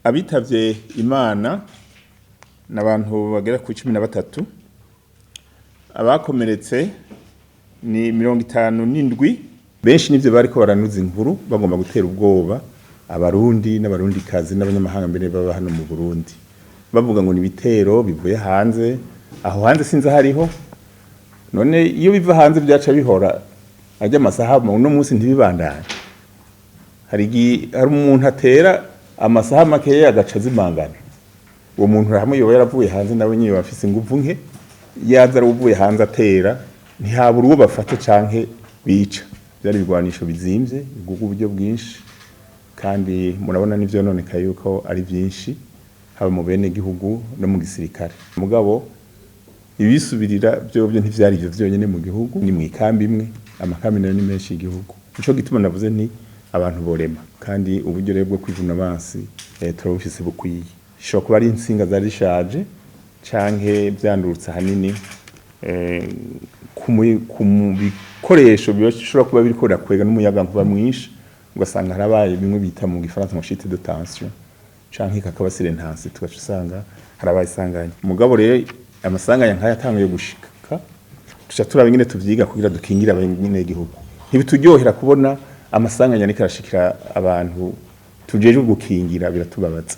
Abitavye Imana ni abantu bagera ku 13, abakomeretse ni 57. Benshi nivyo bariko baranuza inkuru bagomba gutera ubwoba Abarundi n'Abarundikazi n'abanyamahanga mbere baba hano mu Burundi, bavuga ngo ni ibitero bivuye hanze. Aho hanze sinzi hariho. None iyo biva hanze byaca bihora ajya amasaha uno munsi ntibibandanye? Hari umuntu atera amasaha makeya agaca azimangana. Uwo muntu hamwe yoba yaravuye hanze, nawe nyine bafise inguvu nke, yaza ari uvuye hanze atera, ntihabura uwo bafata canke bica. Byari ibigwanisho bizimvye, biguga uburyo bwinshi, kandi murabona n'ivyononekaye yuko ari vyinshi, haba mu bene gihugu no mu gisirikare. Mugabo ibisubirira byovyo ntivyari ivyo vyonyene mu gihugu, ni mu ikambi imwe, amakambi nayo ni menshi y'igihugu. Nico gituma navuze nti abantu borema, kandi uburyo rero bwo kwivuna abansi turabufise bukwiye. Ishobora kuba ari intsinga zari zishaje canke vyandurutse ahanini ku bikoresho bishobora kuba biriko birakwega n'umuyagankuba mwinshi, ugasanga harabaye bimwe bita mu gifaransa ngo chute de tension canke kakaba silentansi, tugaca usanga harabaye isanganya. Mugabo rero amasanganya nk'aya atanguye gushika, tuca turaba ingene tuvyiga kugira dukingire abanyagihugu. Ntibituryohera kubona amasanganya ariko arashikira abantu tujejwe gukingira, biratubabaza.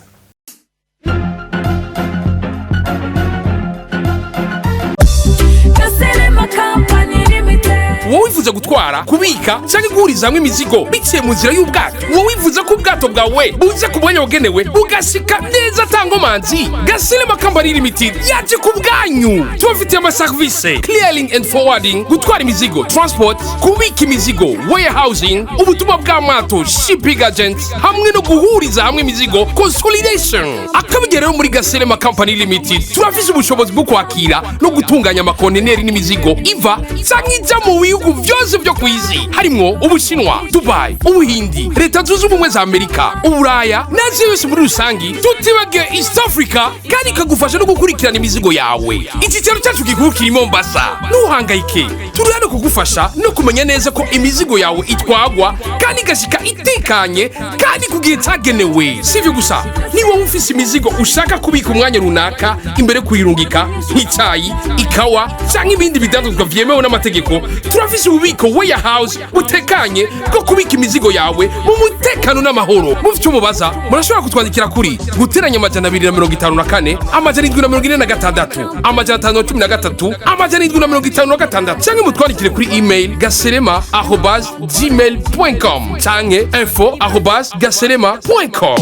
Gaserema Company Limited. Wowe wifuza gutwara, kubika cyangwa guhuriza hamwe imizigo biciye mu nzira y'ubwato, wowe wifuza ko ubwato bwawe buza ku mwanya wagenewe bugashika neza atangomanzi, Gasilema Company Limited yaje ku bwanyu. Tubafitiye amaserivisi: clearing and forwarding, gutwara imizigo transport, kubika imizigo warehousing, ubutumwa bw'amato shipping agent, hamwe no guhuriza hamwe imizigo consolidation. Akabigera rero muri Gasilema Company Limited turafise ubushobozi bwo kwakira no gutunganya amakonteneri n'imizigo iva canke ija mu bihugu vyose vyo kw'isi, harimwo Ubushinwa, Dubai, Ubuhindi, Leta Zunze Ubumwe za Amerika, Uburaya n'Aziya yose muri rusangi, tutibagiwe East Africa, kandi ikagufasha no gukurikirana imizigo yawe. Icyicaro cyacu gikuru kiri Mombasa. Ntuhangayike, turi hano kugufasha no kumenya neza ko imizigo yawe itwagwa kandi igashika itekanye kandi ku gihe cyagenewe. Si ibyo gusa, niba wowe ufise imizigo ushaka kubika umwanya runaka imbere yo kuyirungika, nk'icyayi, ikawa cyangwa ibindi bidandazwa vyemewe n'amategeko, turafise ububiko warehouse butekanye bwo kubika imizigo yawe mu mutekano n'amahoro. Mufite icyo mubaza, murashobora kutwandikira kuri guteranya 254 746 513 756, cyangwa mutwandikire kuri email gaserema@gmail.com canke info@gaserema.com.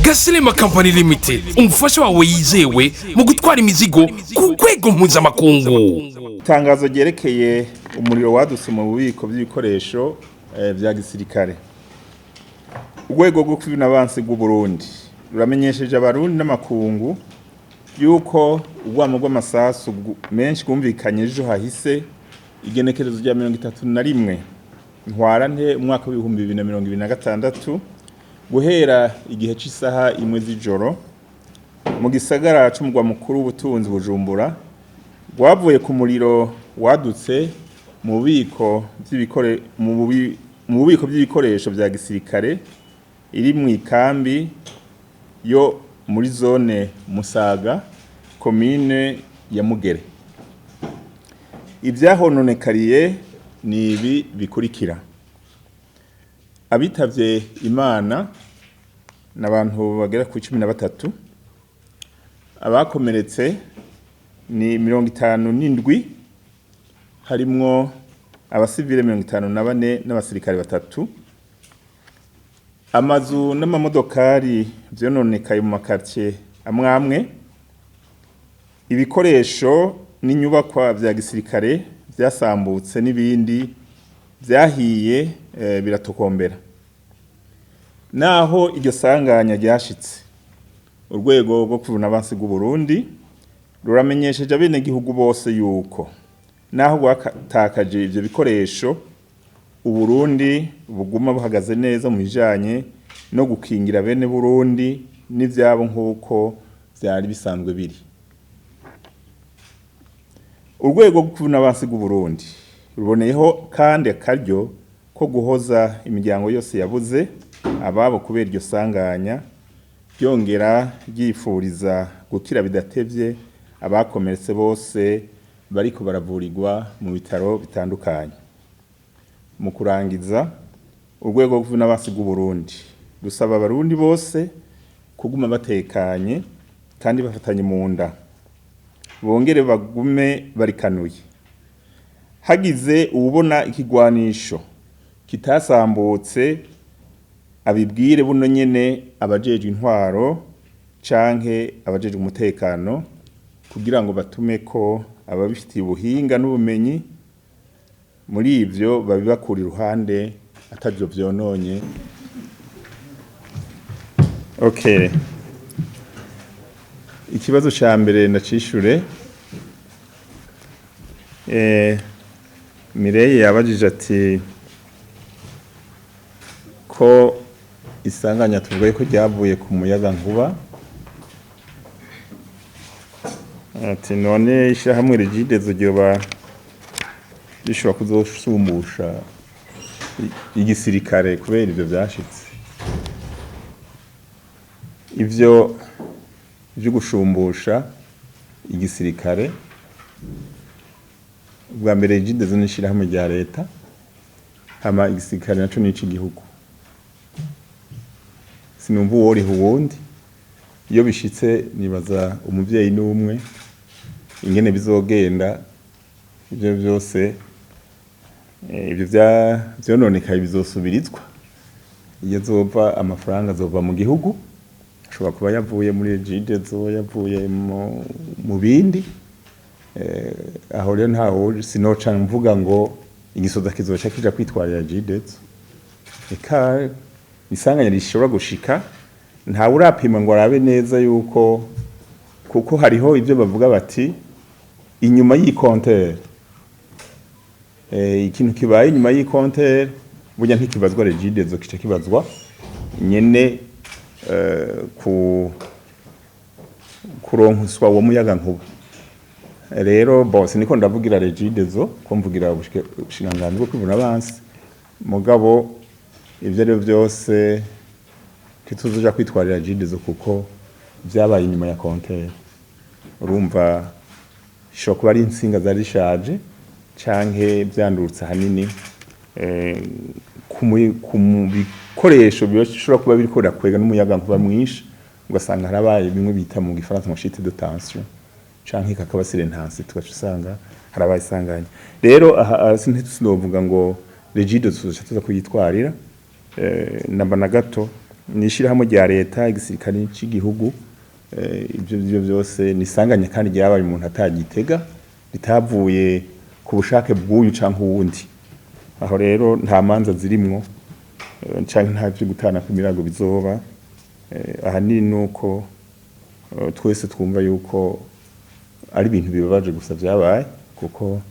Gaserema Company Limited, umufasha wawe yizewe mu gutwara imizigo ku rwego mpuzamakungu. Itangazo ryerekeye umuriro wadutse mu bubiko by'ibikoresho vya gisirikare. Urwego rwo kwivuna abansi bw'u Burundi ruramenyesheje Abarundi n'amakungu yuko urwamo rw'amasasu menshi rwumvikanye ejo hahise, igenekerezo rya 31 Ntwarante umwaka w'2026, guhera igihe c'isaha 1 z'ijoro mu gisagara c'umugwa mukuru w'ubutunzi Bujumbura, rwavuye ku muriro wadutse mu bubiko by'ibikoresho vya gisirikare iri mu ikambi yo muri zone Musaga, komine ya Mugere. Ivyahononekariye ni ibi bikurikira: abitavye Imana ni abantu bagera ku 13, abakomeretse ni 57, harimwo abasivile 54 n'abasirikare batatu. Amazu n'amamodokari vyononekaye mu makartie amwe amwe. Ibikoresho n'inyubakwa vya gisirikare vyasambutse n'ibindi vyahiye biratokombera. Naho iryo sanganya ryashitse, urwego rwo kwivuna abansi bw'u Burundi ruramenyesheje abenegihugu bose yuko naho rwatakaje ivyo bikoresho, Uburundi buguma buhagaze neza mu bijanye no gukingira bene Burundi n'ivyabo nk'uko vyari bisanzwe biri. Urwego rwo kwivuna abansi bw'u Burundi ruboneyeho kandi akaryo ko guhoza imiryango yose yabuze ababo kubera iryo sanganya. Ryongera ryifuriza gukira bidatevye abakomeretse bose bariko baravurirwa mu bitaro bitandukanye. Mu kurangiza, urwego rw'ubunabasi bw'Uburundi rusaba abarundi bose kuguma batekanye kandi bafatanye mu nda, bongere bagume barikanuye. Hagize uwubona ikigwanisho kitasambutse, abibwire buno nyene abajejwe intwaro canke abajejwe umutekano kugira ngo batume ko ababifitiye ubuhinga n'ubumenyi muri ivyo babibakura iruhande atavyo vyononye. Okay. Ikibazo ca mbere ndacishure. Mireye yabajije ati ko isanganya tuvuga ko ryavuye ku muyaga nkuba, ati none ishyirahamwe Regideso ryoba rishobora kuzosumbusha igisirikare kubera ivyo vyashitse? Ivyo vyo gushumbusha igisirikare, bwa mbere Regideso ni ishirahamwe rya leta, hama igisirikare naco ni ic'igihugu. Sinumva uworiha uwundi. Iyo bishitse nibaza umuvyeyi n'umwe ingene bizogenda. Ivyo vyose ivyo vyononekaye bizosubirizwa. Iyo azova amafaranga azova mu gihugu, ashobora kuba yavuye muri Regideso, yavuye mu bindi. Aho rero ntawo sinoca mvuga ngo igisoza kizoca kija kwitwarira Regideso. Eka isanganya rishobora gushika, ntawe urapima ngo arabe neza yuko, kuko hariho ibyo bavuga bati inyuma y'ikontere, ikintu kibaye inyuma y'ikontere burya ntikibazwa Regideso, kica kibazwa nyene ku kuronkoswa uwo muyaga nkuba. Rero bose niko ndavugira Regideso ko mvugira ubushikiranganji bwo kwivuna abansi, mugabo ivyo ari byose ntituzoja kwitwarira Regideso kuko vyabaye inyuma ya kontere. Urumva ishobora kuba ari intsinga zari zishaje canke vyandurutse ahanini ku bikoresho bishobora kuba biriko birakwega n'umuyaga nkuba mwinshi, ugasanga harabaye bimwe bita mu gifaransa ngo chute de tension canke kakaba surintensité, tugaca usanga harabaye isanganya. Rero aha sinovuga ngo Regideso tuzoca tuza kuyitwarira namba na gato. Ni ishirahamwe rya leta, igisirikare c'igihugu. Ivyo byo byose ni isanganya kandi ryabaye umuntu atagitega, ritavuye ku bushake bw'uyu canke uwundi. Aho rero nta manza zirimwo canke nta vyo gutana kw'imirago bizoba. Ahanini nuko twese twumva yuko ari ibintu bibabaje gusa vyabaye, kuko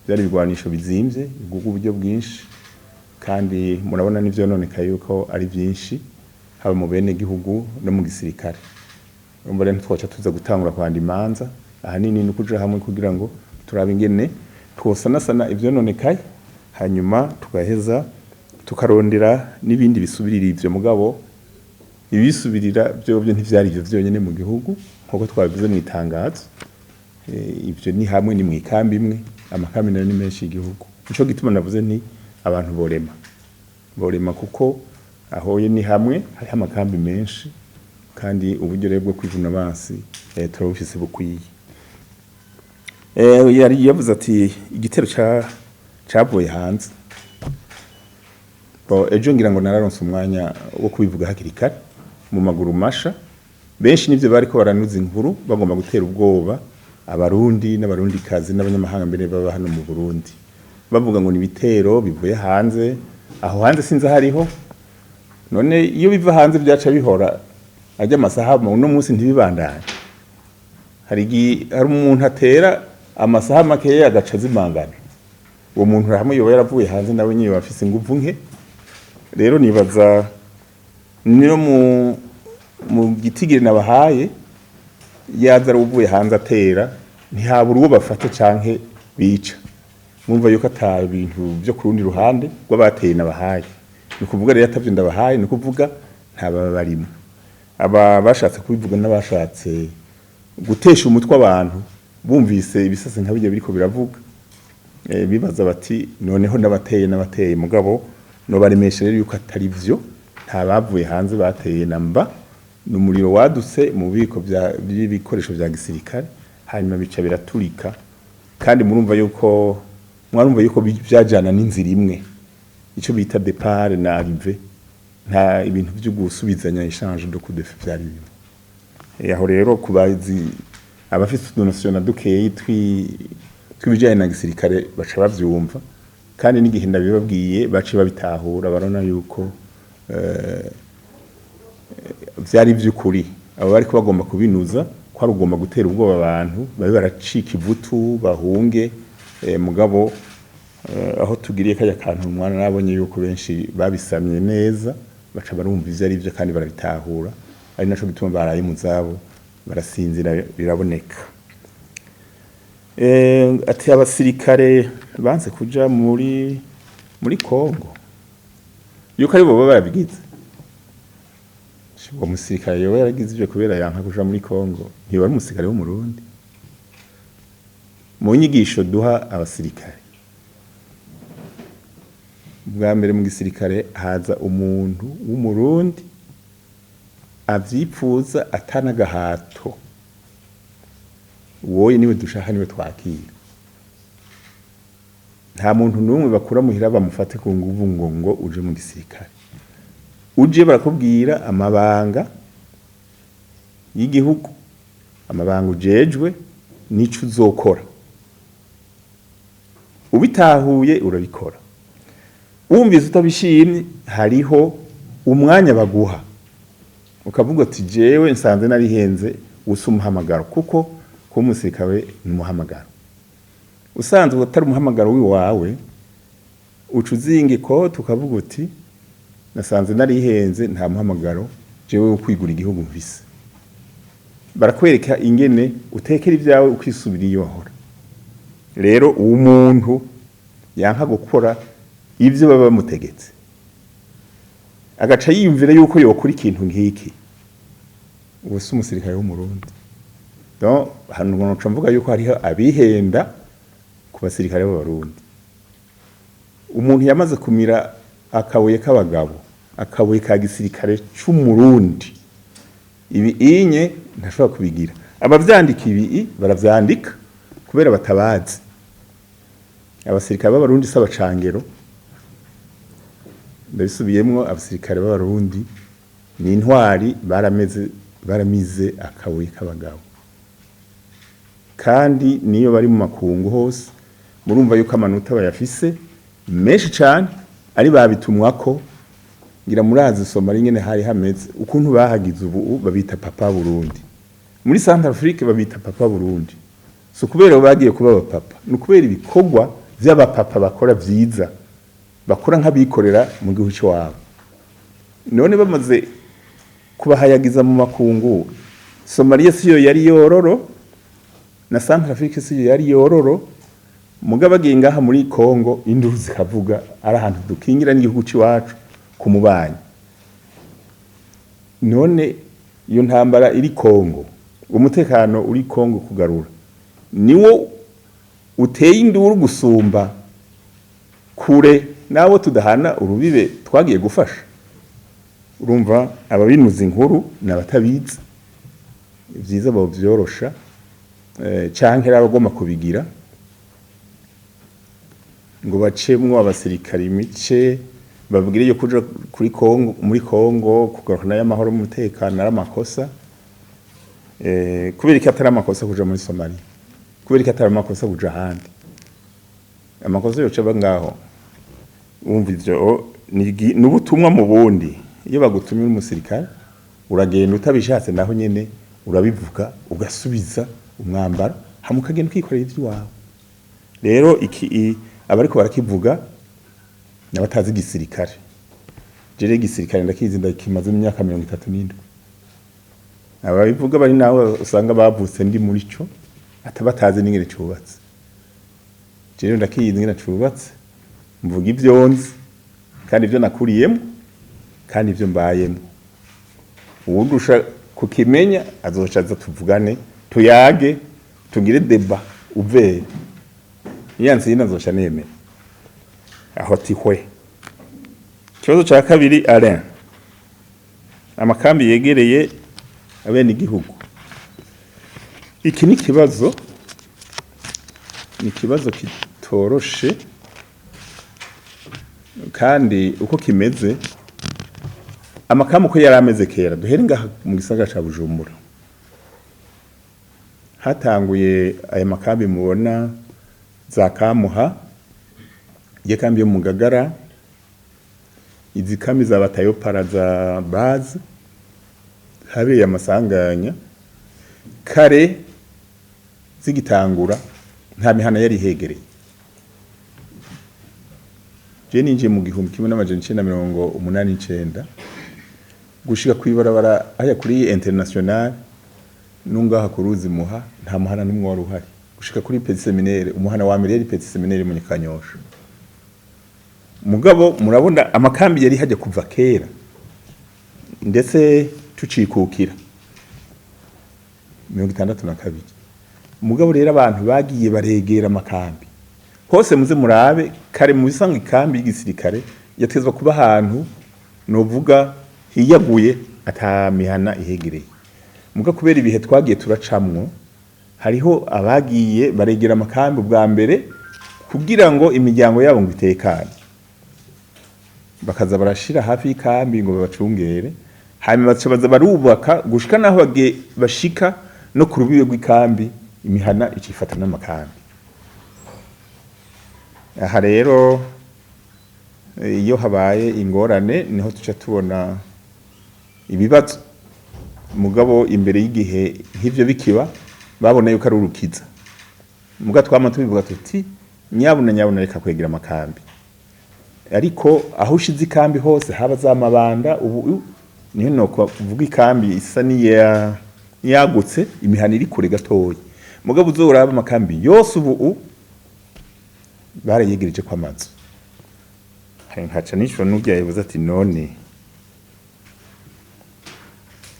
byari ibigwanisho bizimvye biguga uburyo bwinshi, kandi murabona n'ivyononekaye yuko ari vyinshi, haba mu bene gihugu no mu gisirikare. Urumva rero ntitwoca tuza gutangura kwanda imanza. Ahanini ni ukuja hamwe kugira ngo turabe ingene twosanasana ivyononekaye, hanyuma tugaheza tukarondera n'ibindi bisubirira ivyo. Mugabo ibisubirira vyovyo ntivyari ivyo vyonyene mu gihugu, nkuko twabivuze mu itangazo. Ivyo ni hamwe ni mw'ikambi imwe, amakambi nayo ni menshi y'igihugu. Nico gituma navuze nti abantu borema borema, kuko aho ni hamwe hariho amakambi menshi, kandi uburyo rero bwo kwivuna abansi turabufise bukwiye. Yari yavuze ati igitero cavuye hanze. Bo ejo ngira ngo nararonse umwanya wo kubivuga hakiri kare mu maguru masha. Benshi nivyo bariko baranuza inkuru bagomba gutera ubwoba abarundi n'abarundi kazi n'abanyamahanga mbere baba hano mu Burundi, bavuga ngo ni ibitero bivuye hanze. Aho hanze sinzi hariho. None iyo biva hanze byaca bihora ajya amasaha uno munsi ntibibandanye? Hari umuntu atera amasaha makeya agaca azimangana. Uwo muntu hamwe yoba yaravuye hanze, nawe nyine bafise inguvu nke. Rero nibaza niyo mu gitigiri nabahaye, yaza ari uvuye hanze atera, ntihabura uwo bafata canke bica. Mwumva yuko ata bintu byo ku rundi ruhande rw'abateye nabahaye. Ni ukuvuga rero atavyo ndabahaye, ni ukuvuga nta baba barimo. Aba bashatse kubivuga n'abashatse gutesha umutwe abantu bumvise ibisase nka bijya biriko biravuga, bibaza bati noneho n'abateye n'abateye. Mugabo no baremesha rero yuko atari vyo, nta bavuye hanze bateye namba. Ni umuriro wadutse mu bubiko by'ibikoresho vya gisirikare, hanyuma bica biraturika. Kandi murumva yuko mwarumva yuko vyajana n'inzira imwe, ico bita départ na arrivée, nta ibintu vyo gusubizanya, échange de coup de feu vyari bimwe. Aho rero kubazi abafite utu notions dukeyi tw'ibijanye na gisirikare baca bavyumva, kandi n'igihe ndabibabwiye bace babitahura, barona yuko vyari vy'ukuri. Abo bariko bagomba kubinuza ko ari ugomba gutera ubwoba abantu babe baracika ivutu bahunge, mugabo aho tugiriye kajya kantu umwana nabonye yuko benshi babisamye neza, baca barumva ivyo ari byo kandi barabitahura, ari naco gituma baraye mu zabo barasinzira biraboneka. Ati abasirikare banse kuja muri Kongo yuko ari bo baba barabigize. Uwo musirikare yoba yaragize ivyo kubera yanka kuja muri Kongo, ntiba ari umusirikare w'Umurundi. Mu nyigisho duha abasirikare, bwa mbere mu gisirikare haza umuntu w'Umurundi avyipfuza atanagahato, woye niwe dushaka, niwe twakira. Nta muntu n'umwe bakura muhira bamufate ku nguvu ngo uje mu gisirikare. Uje barakubwira amabanga y'igihugu, amabanga ujejwe n'ico uzokora. Ubitahuye urabikora, wumvise utabishimye hariho umwanya baguha ukavuga ati jewe nsanze narihenze, usa umuhamagaro, kuko kuba umusirikare ni umuhamagaro. Usanzwe utari umuhamagaro w'iwawe, uca uzinga ikoti ukavuga uti nasanze narihenze, nta muhamagaro jewe wo kwigura igihugu mfise. Barakwereka ingene utekera ibyawe ukisubira iyo wahora. Rero uwo muntu yanka gukora ivyo baba bamutegetse, agaca yiyumvira yuko yokora ikintu nk'iki, uwo si umusirikare w'Umurundi. Donc hano nca mvuga yuko hariho abihenda ku basirikare b'Abarundi. Umuntu yamaze kumira akabuye k'abagabo, akabuye ka gisirikare c'Umurundi, ibi inye ntashobora kubigira. Abavyandika ibi baravyandika kubera batabazi. Abasirikare b'Abarundi si abacangero, ndabisubiyemwo, abasirikare b'Abarundi ni intwari, barameze, baramize akabuye k'abagabo, kandi niyo bari mu makungu hose murumva yuko amanota bayafise menshi cane, ari babitumwako. Ngira murazi Somalia ingene hari hameze, ukuntu bahagize, ubu babita Papa Burundi. Muri Centrafrique babita Papa Burundi. So kubera bagiye kuba abapapa, ni ukubera ibikorwa vy'abapapa bakora vyiza, bakora nk'abikorera mu gihugu cy'iwabo. None bamaze kubahayagiza mu makungu, Somalia siyo yari yororo na Centrafrique siyo yari yororo, mugabo bagiye ngaha muri Congo induru zikavuga, ari ahantu dukingira n'igihugu c'iwacu ku mubanyi. None iyo ntambara iri Congo, umutekano uri Congo kugarura niwo uteye induru gusumba kure nabo tudahana urubibe twagiye gufasha. Urumva ababinuza inkuru n'abatabizi vyiza bovyorosha, canke abagomba kubigira ngo bacemwo abasirikare imice, babwire yo kuja kuri Kongo, muri Kongo kugarukana y'amahoro n'umutekano ari amakosa. Kubera iki atari amakosa kuja muri Somalia? Kubera iki atari amakosa kuja ahandi? Amakosa yoca aba ngaho. Wumva ivyo ni ubutumwa mu bundi. Iyo bagutumye uri umusirikare uragenda utabishatse, naho nyene urabivuga ugasubiza umwambaro, hama ukagenda ukikorera ivy'iwawe. Rero iki abariko barakivuga n'abatazi igisirikare. Jere igisirikare ndakizi, ndakimaze imyaka 37. Ababivuga bari nawe usanga bavutse ndi muri co, atabatazi n'ingene cubatse. Jere ndakizi ingene cubatse, mvuga ivyo nzi kandi ivyo nakuriyemo kandi ivyo mbayemo. Uwundusha kukimenya azoca aza tuvugane, tuyage, tugire débat ouvert. Niyanse azoca nemera aho ati hwe. Ikibazo ca kabiri, Alain, amakambi yegereye abene igihugu. Iki ni ikibazo kitoroshe, kandi uko kimeze, amakambi uko yari ameze kera, duhere ngaha mu gisagara ca Bujumbura, hatanguye aya makambi mubona za Kamuha, iyo kambi yo mu Ngagara, izi kambi za batayopara za base, habereye amasanganya. Kare zigitangura nta mihana yari ihegereye. Je ninjiye mu 1989, gushika kwibarabara haya kuri International nungaha ku ruzi Muha, nta muhana n'umwe wari uhari. Gushika kuri Petit Séminaire, umuhana wa mbere yari Petit Séminaire mu Kanyosha. Mugabo murabona amakambi yari hajya kuva kera, ndetse tucikukira 62. Mugabo rero abantu bagiye baregera amakambi hose. Muze murabe kare, mu bisanga ikambi y'igisirikare yatezwa kuba ahantu novuga hiyaguye, atamihana ihegereye. Muga kubera ibihe twagiye turacamwo, hariho abagiye baregera amakambi ubwa mbere kugira ngo imiryango yabo ngo itekane, bakaza barashira hafi y'ikambi ngo babacungere. Hanyuma baca baza barubaka gushika naho bagiye bashika no ku rubibe rw'ikambi, imihana icifata n'amakambi. Aha rero iyo habaye ingorane niho tuca tubona ibibazo. Mugabo imbere y'igihe nk'ivyo bikiba, babona yuko ari urukiza. Muga twama tubivuga tuti: "Nyabuna nyabuna, reka kwegera amakambi." Ariko aho ushize ikambi hose, haba za Mabanda ubu niho no kuvuga ikambi isa niya yagutse, imihana iri kure gatoya. Mugabo uzoraba amakambi yose ubu barayegereje kwa amazu. Nkaca nishura n'urya yavuze ati: "None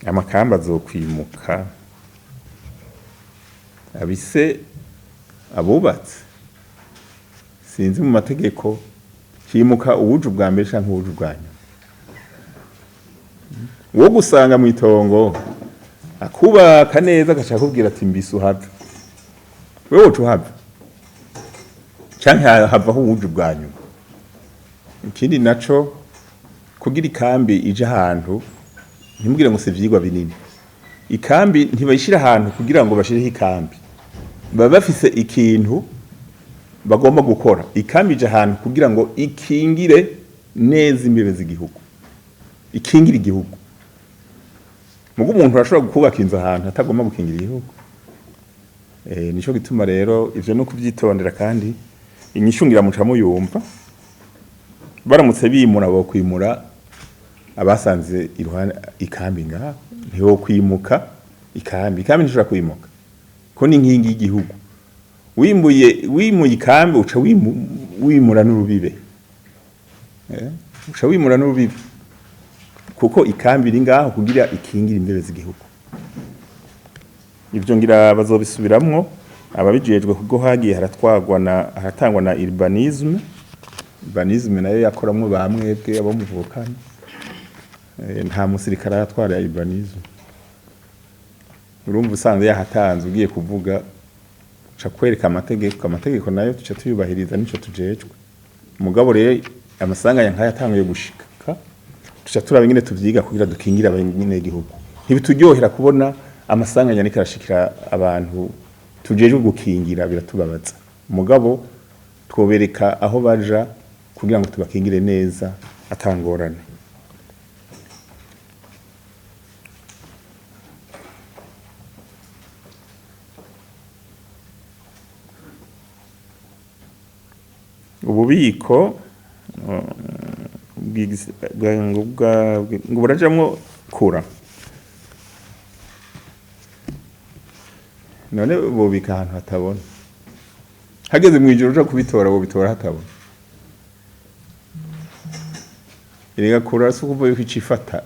amakambi azokwimuka abise abubatse?" Sinzi, mu mategeko himuka uwuje ubwa mbere canke uwuje ubwa nyuma. Uwo gusanga mu itongo akubaka neza, agaca akubwira ati: "Mbise uhave." Wewe woca uhava canke havaho uwuje ubwa nyuma? Ikindi naco, kugira ikambi ije ahantu, ntimubwire ngo si ivyigwa binini. Ikambi ntibayishira ahantu kugira ngo bashireho ikambi, baba bafise ikintu bagomba gukora. Ikambi ije ahantu kugira ngo ikingire neza imbibe z'igihugu, ikingire igihugu. Mugo umuntu arashobora kubaka inzu ahantu atagomba gukingira igihugu. Nico gituma rero ivyo no kuvyitondera, kandi inyishu ngira muca muyumva. Baramutse bimura, bo kwimura abasanze iruhande ikambi ngaho, ntiwo kwimuka ikambi. Ikambi ntishobora kwimuka ko ni inkingi y'igihugu. Wimbuye, wimuye ikambi, uca wimura n'urubibe, uca wimura n'urubibe, kuko ikambi iri ngaho kugira ikingire imbibe z'igihugu. Ivyo ngira bazobisubiramwo ababijejwe, kuko hagiye haratwagwa na haratangwa na urbanisme. Urbanisme nayo yakoramwo bamwebwe abo muvukana. Nta musirikare aratwara urbanisme. Urumva usanze yahatanze, ugiye kuvuga uca kwereka amategeko. Amategeko nayo tuca tuyubahiriza, nico tujejwe. Mugabo rero amasanganya nkaya atanguye gushika, tuca turaba ingene tuvyiga kugira dukingire abanyagihugu. Ntibituryohera kubona amasanganya ariko arashikira abantu tujejwe gukingira, biratubabaza. Mugabo twobereka aho baja kugira ngo tubakingire neza atangorane. Ububiko ngo burajamwo kura, none bubika ahantu hatabona? Hageze mw'ijoro uja kubitora, bobitora hatabona? Erega kura si ukuvuga yuko icifata.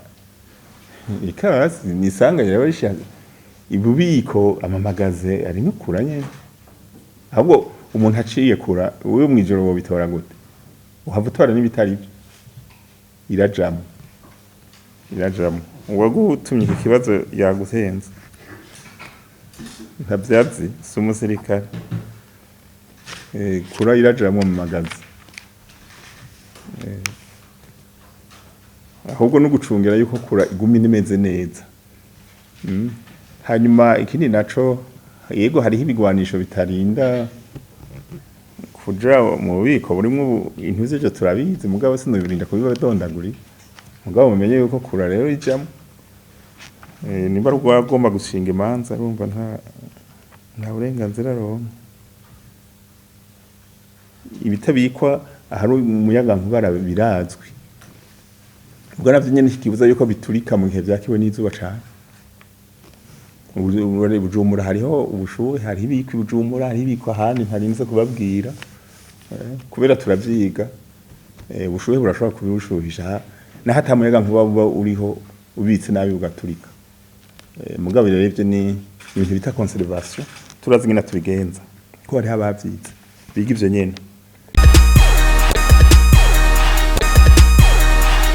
Ikarasi ni isanganya rero rishaje. Ibubiko amamagaze arimo kura nyene. Ahubwo umuntu aciye kura wewe mwijoro wobitora gute? Uhava utora n'ibitari byo. Irajamo. Irajamo. Uwagutumye iki kibazo yaguhenze. Ntabyazi si umusirikare. Kura irajamo mu magazi. Ahubwo no gucungira yuko kura iguma imeze neza. Hanyuma ikindi naco, yego, hariho ibigwanisho bitarinda kuja mu bubiko burimwo intuzi, ivyo turabizi, mugabo sinobirinda kubibadondagurira, mugabo mumenye yuko kura rero ijamwo. Nimba ari agomba gushinga imanza, urumva nta burenganzira aronka. Ibitabikwa ahari umuyagankuba birazwi, ubwo navyo nyene kibuza yuko biturika mu gihe vyakiwe n'izuba cane. Bujumbura hariho ubushuhe, hariho ibikwa i Bujumbura, hariho ibikwa ahandi ntarinze kubabwira, kubera turavyiga. Ubushuhe burashobora kubibushuhisha, naho ata muyagankuba buba uriho, ubitse nabi ugaturika. Mugabo rero ivyo ni ibintu bita conservation, turazi ingene tubigenza ko hariho abavyize biga ivyo nyene.